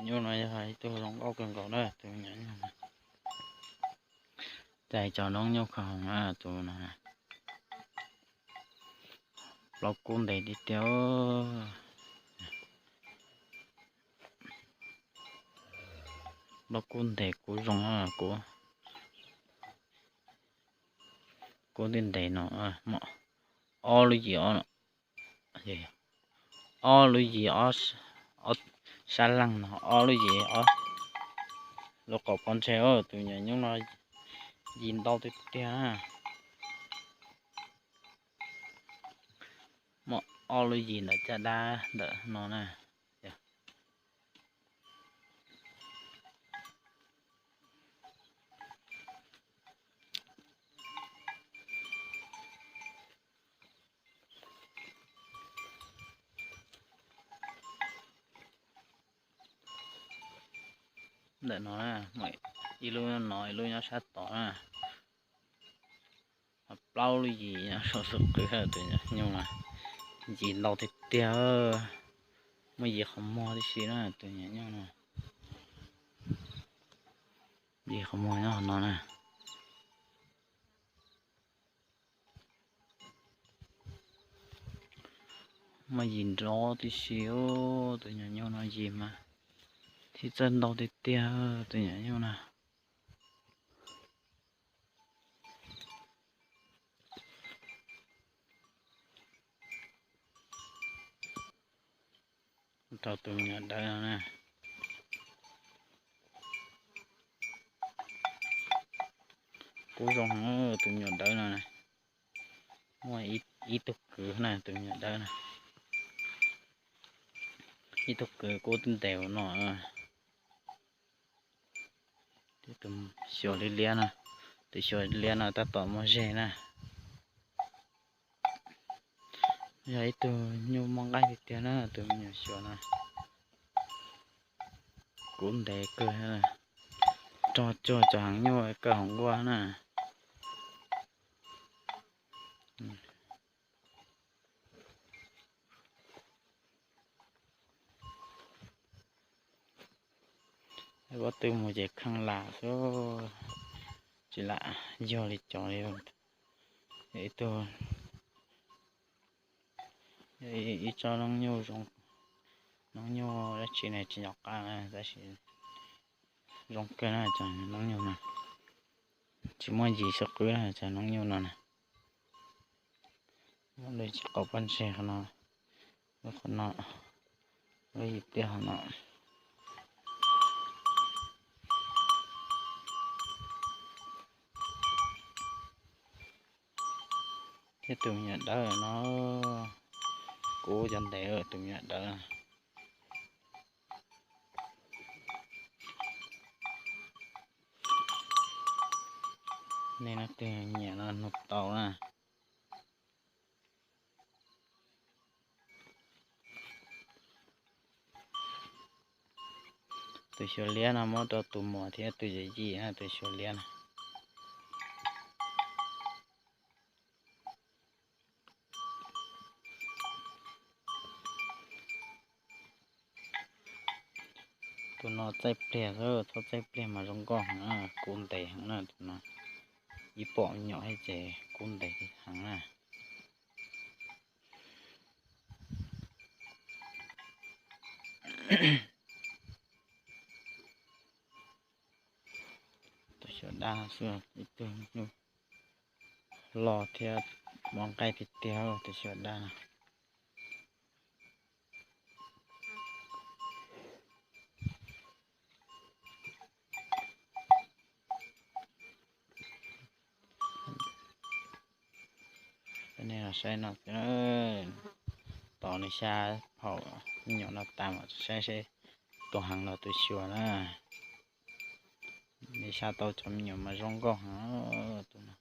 nyuj no yog ib tug zoo nkauj kawg nkaus na, tus me nyuam nyuj no. Cais cov noob nyuj khaws hoo na, tus no. Plaub kub ntev tiag tiag. Plaub kub ntev kub zoo, kub, kub ntev ntev no, muaj ob lub yim, ob lub yim, ob sab leej no ob lub yim, lub qaum pob ntseg. Tus me nyuam nyuj no yim ntau tiag tiag na. Muaj ob lub yim ntawm caj dab ntawm no na. Ntawm no na, ib lub no ib lub nyob sab tod na. Ho plaub lub yim nyob saum xub qwb, tus me nyuam nyuj no yim ntau tiag tiag. Muaj yim qhov muag tib si na, tus me nyuam nyuj no. Yim qhov muag nyob hauv no na. Muaj yim nrov tib si. Tus me nyuam nyuj no yim mas thiab txawj ntau tiag tiag, tus me nyuam nyuj no. Rau tus me nyuam dawb no na. Kub zoo heev tus me nyuam dawb no na. Muaj ib tug kwv na, tus me nyuam dawb na. Ib tug kwv kub ntev no. Tus xyuas liab liab no, tus xyuas liab no tab tom muaj zog na. Yog ib tug nyuj muaj nqaij tiag tiag na, tus me nyuam xyuas no. Kub ntev kawg, rog cuag cov heev nyuj kaw hauv nkuaj na. Pob tw mus ces kheej lam xwb, tsis lam yog li cov li. Ib tug, ib tsob noob nyuj, noob nyuj dab tsi ne tsis nco qab na, tab sis zoo kawg na cov noob nyuj no. Tsis muaj yim xub qwb na cov noob nyuj no na. Muaj lub tsis qaum pob ntseg qhov no, lub qhov no, lub yim tiaj qhov no. Thiab tus me nyuam dawb no, kub cov ntev tus me nyuam dawb. Nej leej twg nyiam no nug tau na. Tus xyuas liab no muab rau tus muam thiab tus yawm yij na, tus xyuas liab no. Tus no txaij pliag, txhob txaij pliag mas zoo nkauj heev, kub ntev heev na tus no. Ib pom me nyuam ces kub ntev heev na. Tus xyuas dab xwb, ib tug nyuj loj thiab muaj nqaij tiag tiag tus xyuas dab no. Nej los saib no, tos nws xya phaum me nyuam no tas mam saib seb tus heev los tus xyuas na. Nws xya tau cov me nyuam mas zoo nkauj heev tus no.